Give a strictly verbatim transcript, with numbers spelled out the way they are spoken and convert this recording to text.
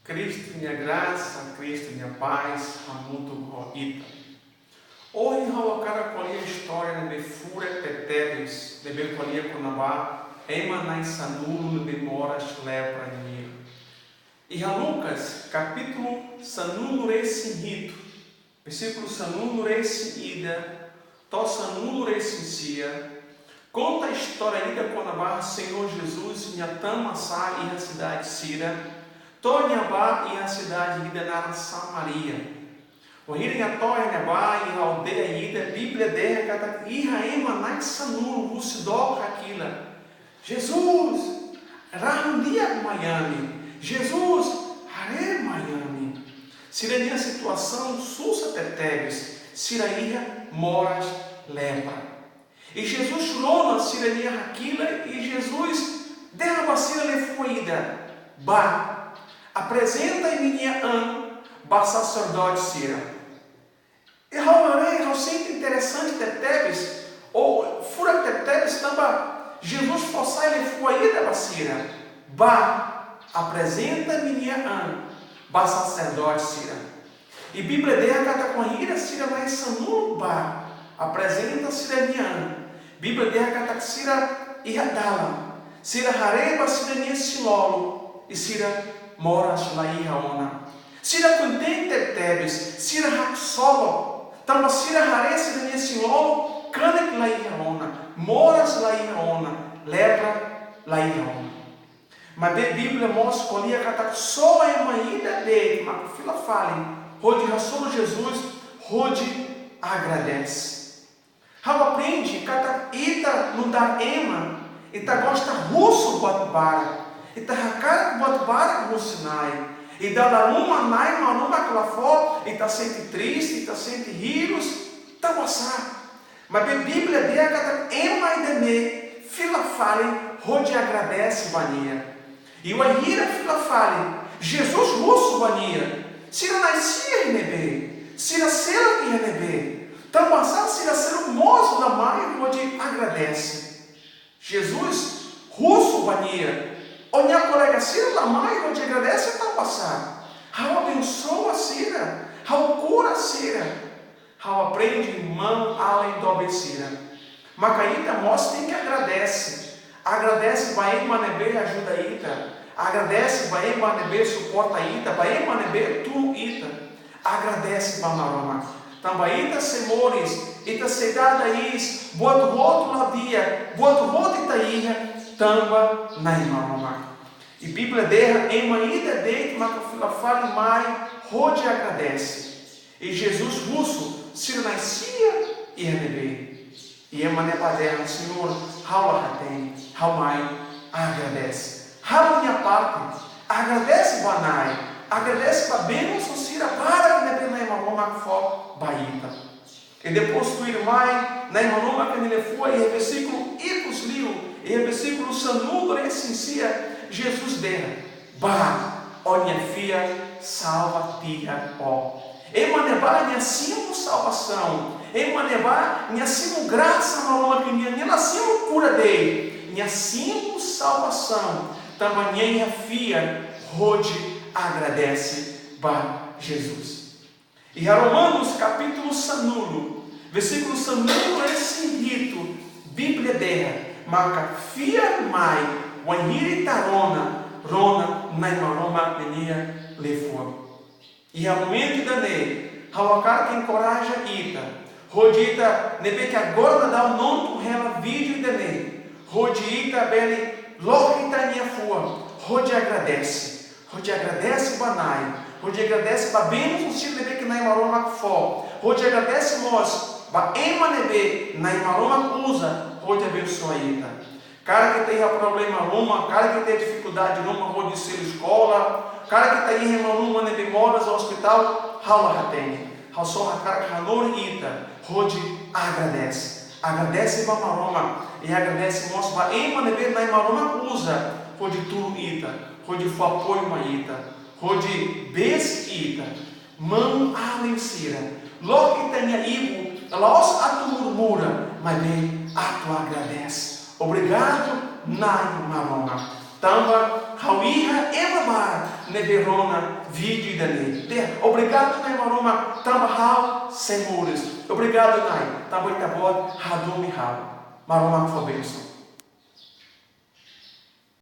Kristu nia grasa, Kristu nia pás hamutuk ho ita. Ohin ha'u hakarak ko'alia istória ne'ebé furak tebetebes, ne'ebé ko'alia kona-ba ema na'in sanulu ne'ebé moras lepra nian. Iha Lucas, kapítulu sanulu-resin-hitu, versíkulu sanulu-resin-ida to'o sanulu-resin-sia, konta istória ida kona-ba Señór Jesus nia tama sa'e iha sidade sira, to'o nia bá iha sidade ida naran Samaria. Wainhira nia to'o iha ne'ebá, iha aldeia ida, Bíblia dehan katak iha ema na'in sanulu husi dook hakilar: Jesus, rahun di'ak mai ami. Jesus, haree mai ami. Sira-nia situasaun susar tebetebes, sira iha moras lepra. I Jesus rona sira-nia hakilar, i Jesus dehan ba sira liafuan ida: Bá, aprezenta imi-nia an ba saserdote sira. I ha'u haree, ha'u sente interesante tebetebes, ou furak tebetebes, tanba Jesus fó sai liafuan ida ba sira: Bá, aprezenta imi-nia an ba saserdote sira. I Bíblia dehan katak wainhira sira na'in sanulu bá aprezenta sira-nia an, Bíblia dehan katak sira iha dalan, sira haree ba sira-nia isin-lolon, i sira moras la iha ona. Sira kontente tebes, sira haksolok, tanba sira haree sira-nia isin-lolon kanek la iha ona, moras la iha ona, lepra la iha ona. Maibé Bíblia mós ko'alia katak só ema ida de'it mak fila fali hodi hasoru Jesus, hodi agradese. Ha'u aprende katak ita nu'udar ema, ita gosta husu buat barak, ita hakarak buat barak husi Na'i. I dala ruma Na'i Maromak la fó, ita sente triste, ita sente hirus, ita hasa'e. Maibé Bíblia dehan katak ema ida-ne'e fila fali hodi agradese ba Nia. I wainhira fila fali, Jesus husu ba nia: Sira na'in-sia iha ne'ebé? Sira seluk iha ne'ebé? Tanbasá sira seluk mós la mai hodi agradese? Jesus husu ba nia: Ó-nia kolega sira la mai hodi agradese tanbasá? Ha'u abensoa sira, ha'u kura sira, ha'u aprende maun-alin doben sira. Maka ita mós tenke agradese. Agradese ba ema ne'ebé ajuda ita. Agradese ba ema ne'ebé suporta ita, ba ema ne'ebé tulun ita. Agradese ba Maromak. Tanba ita sei moris, ita sei dada iis, buat hotu la di'ak, buat hotu ita iha, tanba Na'i Maromak. I Bíblia dehan ema ida de'it maka fila fali mai hodi agradese. I Jesus husu: Sira na'in-sia iha ne'ebé? I ema ne'ebá dehan: Señór, ha'u la hatene, ha'u mai agradese. Halo nia parte, agradese ba Na'i, agradese ba bensaun sira barak ne'ebé Na'i Maromak fó ba ita. I depois tuirmai, Na'i Maromak nia liafuan iha versíkulu ikus liu, iha versíkulu sanulu-resin-sia, Jesus dehan: Bá, ó-nia fiar salva tiha ó. Ema ne'ebá nia simu salvasaun, ema ne'ebá nia simu grasa Maromak nian, nia la simu kura de'it, nia simu salvasaun, tanba nia iha fiar hodi agradese ba Jesus. Iha Romanus kapítulu sanulu, versíkulu sanulu-resin-hitu, Bíblia dehan maka fiar mai wainhira ita rona, rona Na'i Maromak ninia liafuan. Iha momentu ida-ne'e, ha'u hakarak enkoraja ita, hodi ita ne'ebé ke agora daudaun nonton hela vídeo ida-ne'e, hodi ita bele loke ita-nia fuan, hodi agradese. Hodi agradese ba Na'i, hodi agradese ba bensaun sira ne'ebé ke Na'i Maromak fó, hodi agradese mós ba ema ne'ebé Na'i Maromak uza hodi abensoa ita. Karik ita iha problema ruma, karik ita iha difikuldade ruma hodi selu eskola, karik ita iha ema ruma ne'ebé moras iha ospitál, ha'u la hatene. Ha'u só hakarak hanorin ita hodi agradese. Agradese ba Maromak, i agradese mós ba ema ne'ebé Na'i Maromak uza hodi tulun ita, hodi fó apoiu mai ita, hodi besik ita. Maun-alin sira, loke ita-nia ibun, la'ós atu murmura, maibé atu agradese. Obrigadu, Na'i Maromak, tanba ha'u iha ema barak, ne'ebé rona vídeo ida-ne'e. Dehan, obrigadu Na'i Maromak, tanba ha'u sei moris. Obrigadu Na'i, tanba Ita-Boot hadomi ha'u. Maromak fó bensaun.